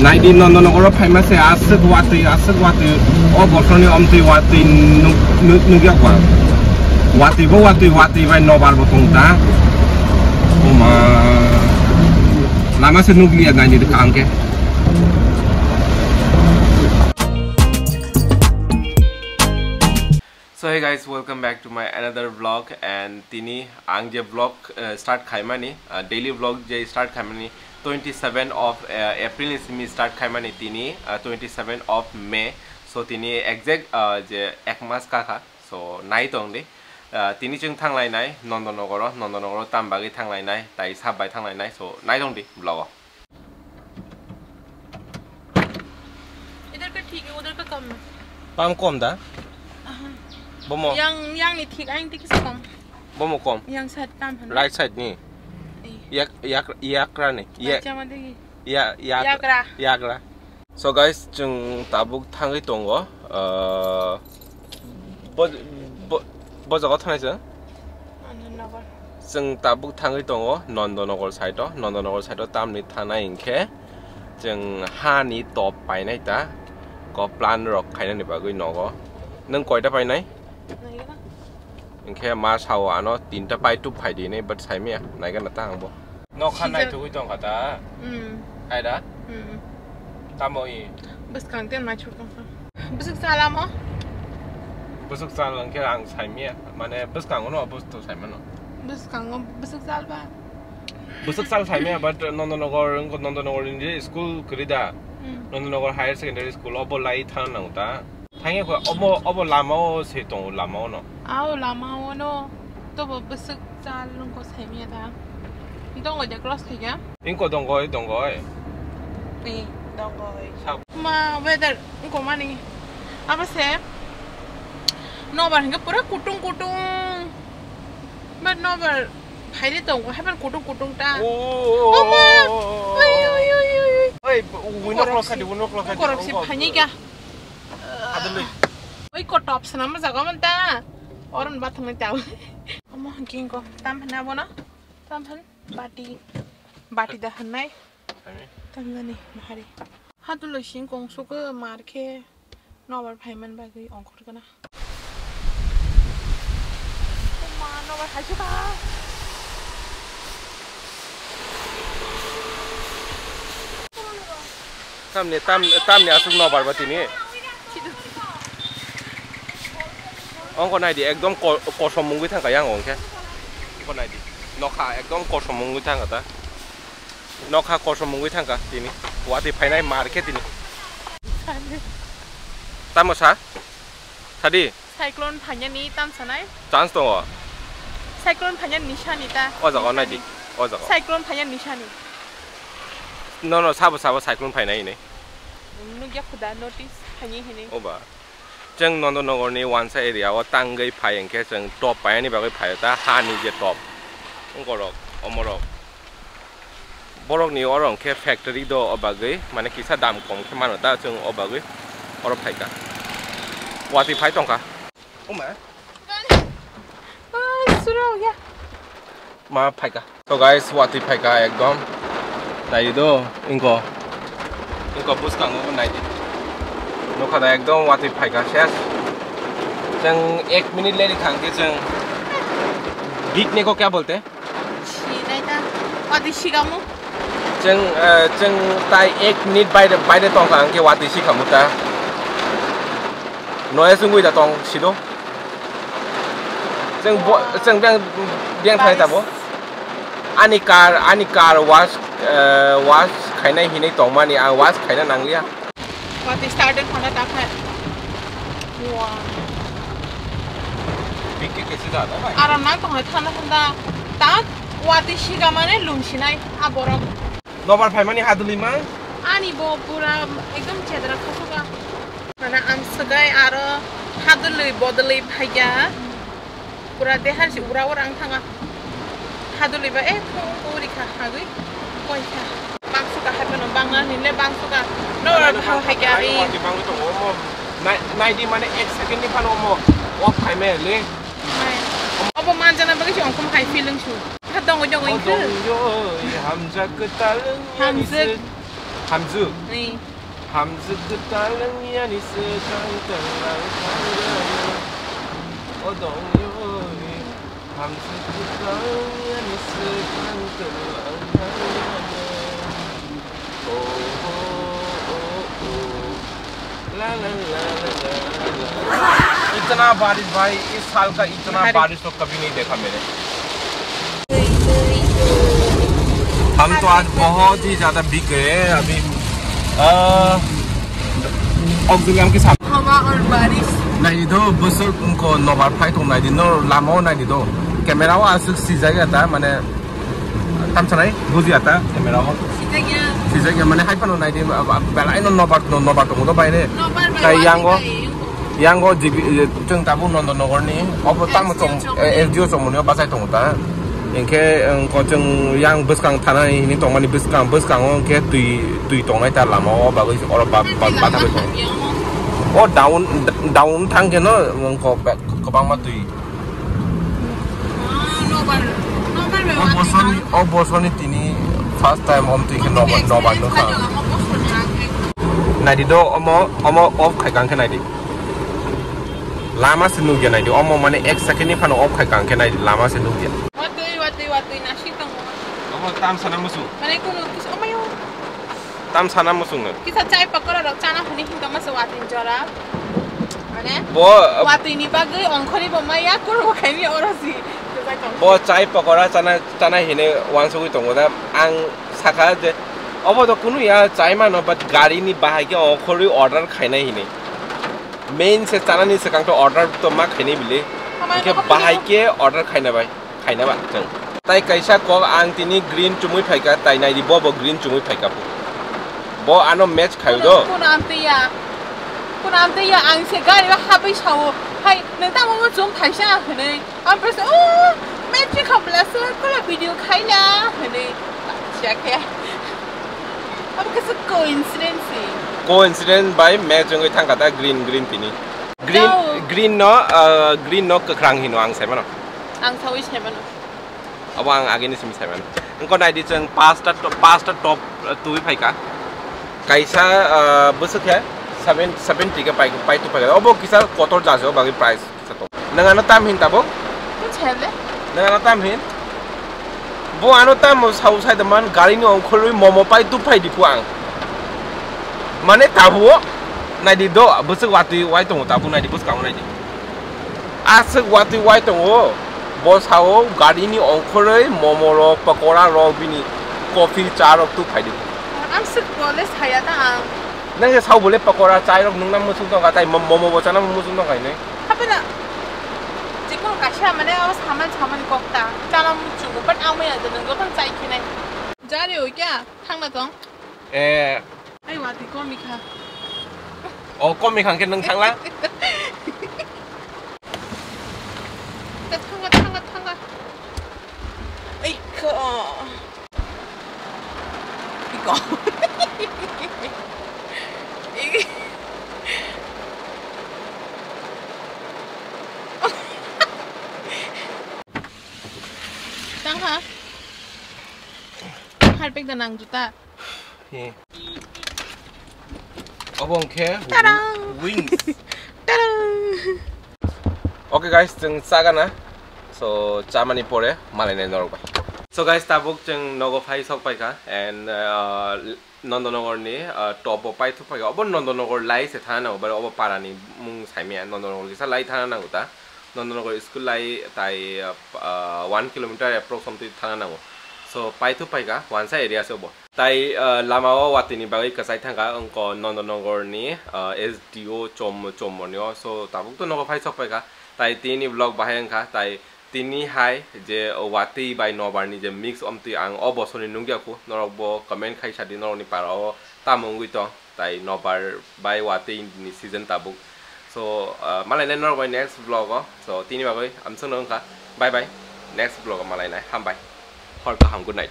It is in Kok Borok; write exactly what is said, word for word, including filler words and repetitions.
Naidi Nondonogoro phaima se aswk watwi, aswk watwi, o bosorni omtwi watwi nuk-, nuk-, nukya kwa. Watwi bo watwi, watwi bai nobar bo tong ta. Oma. Lama se nukliya naidi kaham khe. So hey guys, welcome back to my another vlog, and tini ang je vlog, uh, start khaimani, uh, daily vlog je start khaimani twenty seven of, uh, April ni simi start khaimani tini, uh, twenty seven of May. So tini exact, uh, je ek mas kakha. So nai tong di. Uh, tini chwng thanglai nai Nondonogoro, Nondonogoro tam bagwi thanglai nai, tai sab bai thanglai nai. So nai tong di vlog o. इधर का ठीक है, उधर का कम है। Pam kom da? Aha. Bomo. Yang, yang ni thik, ang thik sa kom. Bomo kom. Yang side tam han. Right side ni. Eh. Yak, yak, yakra ni. Yak. Bacha ma degi. Ya, yak. Yakra. Yakra. So guys, chwng tabuk thangwi tongo. Uh, bo, bo, bo jaga thangnai chwng? Nondonogor. Chwng tabuk thangwi tongo Nondonogor side o. Nondonogor side o tamni thangnai hinkhe chwng hani top painai ta. Ko plan rok khainani bagwi nogo. Nwng koita painai? Naigana. Hinkhe ma sao ano tinta pai tup phai di hinwi, but saimaya, naigana ta ang bo. Nokha sijak. Naithogwi tongkha ta? Mm. Hai da? Mm. Tamo i? Bwskang te naithok tongkha. Bwswk chalamo? Bwswk chal hinkhe ang saimaya, mane bwskango no bwswk saimano. Bwskango bwswk chalba? Bwswk chal saimaya, but Nondonogor, Nondonogor ni school kwrwi da? Mm. Nondonogor Higher Secondary School, obo lai thang nang ta? Thangya kho, obo, obo lama o se tongo, lama o no. Ao lama o no, tobo bwswk chal nungko saimaya da. Dongoi de cross khaikha? Ingko dongoi, dongoi. Ni, dongoi. Sa- Ma weather ingko mani. Abo se, nobar hingke pura kutung kutung. But nobar phaide tongo, hepan kutung kutung ta. Oh, oh, oh, oh, oh, oh. Oi, oi, oi, oi, oi. Oi, window close khadi, window close khadi. Korok si phani kya? Adului. Oi, ko top sana ma jaga man ta. Oron bathang ta. Omo hingke ko tam hana bona. Tam han bati. Bati da hanai. Ami. Tam jani mahari. Hadului sing kong suke mar khe. Nobar phaiman bagwi ongkhor gana. Oma, nobar haisukha. Tamni, tam, tamni aswk nobar ba tini. Ongko naidi, ekdom ko-, kosom mungwi thangkha yang ongkhe. Ongko naidi. Nokha ekdom kosom mungwi thangkha ta. Nokha kosom mungwi thangkha tini. Watwi phainai mar khe tini. Tamo sa? Sadi? Cyclone phainani tam sanai? Chance tongo. Cyclone phainani nisani ta. O jaga o naidi. O jaga. Cyclone phainani nisani. No, no, sabo, sabo cyclone phainai hinwi. Nukya khuda notice phainai hinwi. Oba. Chwng Nondonogorni wansa area o tangwi phai hwnkhe chwng top painani bagwi phaio ta, hani je top. Wngkorok, omorok. Borokni oro hwnkhe factory do, o bagwi mane kisa dam kom khe mano ta, chwng o bagwi oro phaikha. Watwi phai tongkha. Oma. Ah, suro ya. Ma phaikha. So guys, watwi phaikha ekdom. Naidi do, ingko. Ingko bwskango naidi. Nukha da ekdom watwi phaikha ses. Chwng ek minute leri khang khe chwng big neko kya bolte? Sinai ta. Watwi sigamo. Chwng, eh, chwng tai ek minute baire, baire tongkha hwnkhe watwi sikhamu ta. Noise wngwi da tong sido. Chwng bo-, chwng beng, beng thai tabo. Ani car, ani car wash, eh, wash khainai hinwi tongmani, ang wash khaina nangliya. Watwi started thanda ta khai. Wow. Bikki kesi da da bai. Aram nang tong thanda thanda. Ta watwi siga mane lum sinai a borok. Nobar phaimani hadulima. Ani bo pura ekdom chedra khasoka. Mana amswgai aro hadulwi bodolwi phaiya. Pura dehar si ura ura ang thanga. Hadulwi ba eh phung phung rikha hagwi koikha. Bangsuka hai phano bangna hinle bangsuka. No bhal hai kya ri. Bangwi tongo omo. Nai, naidi mane ek second ni phano omo off khai me le. Obo manjana bagwi si ongkhum hai feeling su. Ha dongwi dongwi. Hamjak kwtal. Hamjak. Hamjwk. Ni. Hamjwk kwtal wngya ni swkang twlang thangya. O dong yo. Hamjwk kwtal wngya ni swkang twlang thangya. Oh, oh, oh, oh. La, la, la, la, la, la। इतना बारिश भाई, इस साल का इतना बारिश तो कभी नहीं देखा मैंने। हम तो आज बहुत ही ज्यादा भीग गए हैं अभी। अ, auxilium के साथ। हवा और बारिश। Naidi do, bwswk wngkha nobar phai tong naidi, no lama o naidi do. Camera o aswk sijak ya ta, mane, tamsanai, buji ya ta, camera o. Sijak ya. Sijak ya, mane, hai phano naidi, ba, ba, belai no nobar, no, nobar tongo do bai re. Nobar bai. Tai wa yango, tai. Yango G B, eh, chwng tabuk Nondonogor ni, obo tamo chong, S D O chong, eh, S D O chongmani o bachai tongo ta. Hinkhe, eh, ko chwng yang bwskang thanani hini tongmani bwskang, bwskango hinkhe twi, twi tongnai ta lama o bagwi oro ba, ba, bathabai tongo. O down, down thang khe no, wngkha kwbangma twi. O bosor ni, o bosor ni tini first time om twi khe nobar, nobar nukha. Naidi do omo, omo off khai kang khe naidi. Lama se nukya naidi, omo mane ek second ni phano off khai kang khe naidi, lama se nukya. Watwi, watwi, watwi, nasik tongo. Omo tam sana musu. Mane kunu kis-, omayo. Tam sana musu no. Kisa chai pakora rok chana hwnwi hinka masa watwi jora. Mane? Bo, watwi ni bagwi ongkhori bo maya kunu bo khaini oro si. Bo chai pakora chana, chana hine wansugwi tongo da. Ang sakha je, obo to kunu ya chai mano, but gari ni bahai khe ongkhorwi order khainai hine. Main se chanani swkang to order to ma khainai bile. Hamai hinkhe no bahai khe order khaina bai, khaina ba chwng. Tai kaisa kok ang tini green chumui phaikha, tai naidi bo bo green chumui phaikha. Bo ano match khayo do. Kun amtwi ya. Kun amtwi ya ang se gari ba habai sao. Hai, nang tamo mo chum phaisa hwnwi. Ang prasa, "Oh, match khabla sir, kola video khaila," hwnwi. Siya khe. Abo khe coincidence se. Coincidence bai match wngwi thangkha ta green, green tini. Green, jao. Green no, uh, green no kwkhrang hino ang sai mano. Ang sawi sai mano. Abo ang agini simi sai mano. Engko naidi chwng pasta to-, pasta top, uh, twi phaikha. Kaisa, uh, bwswk khe seven, seventy khe pai, pai tu phaikha. Obo kisa kotor jajo bagwi price. Nang ano tam hin tabuk? Nwng ano tam hin? Bo ano tam sao sai da man gari ni ongkhorwi momo pai tu phai di pu ang. Mane tabu o naidi do bwswk watwi wai tongo tabu naidi bwskango naidi. Aswk watwi wai tongo bo sao gari ni ongkhorwi momo rok pakora rok bini coffee cha rok tu phai di. Ang swk bole saya ta ang. Nang se sao bole pakora chai rok nung na muchung tong ka tai mo-, momo bo chana muchung tong ka hinwi. Hapena. Jikun kaisa mane o saman saman kok ta. Chana muchung but ang maya de nung gotang chai khinai. Jari oi kya? Thangna tong? Eh. Ai wati komi kha. O komi khang ke nung thangla? Thanga, thanga, thanga. Ai ko. Iko. Tang ha. Harpik da nang juta. He. Obo hwnkhe Tarang! Wings. Tarang! Okay guys, chwng chagana. So, chamani pore malainai norok bai. So guys, tabuk chwng nogo phai sok paikha and, uh, Nondonogor ni, uh, top o paithuk paikha. Obo Nondonogor lai se thana nango, but obo para ni mung saimaya. Nondonogor kisa lai thana nango ta. Nondonogor school lai tai, uh, one kilometer approx something thana nango. So, paithuk paikha, wansa area se obo. Tai, uh, lama o watwi ni bagwi kwchai thangkha, wngkha Nondonogor ni, uh, S D O chom-, chomoni o. So, tabuk to nogo phai sok paikha. Tai tini vlog bahai wngkha, tai tini hai je watwi bai nobar ni je mix omtwi ang o bosor ni nukya khu, norok bo comment khai sadi norok ni para o tamo wngwi tong, tai nobar bai watwi ni season tabuk. So, uh, malainai norok bai next vlog o. So, tini bagwi amswkno wngkha. Bye bye. Next vlog o malainai. Hambai. Hor kaham, good night.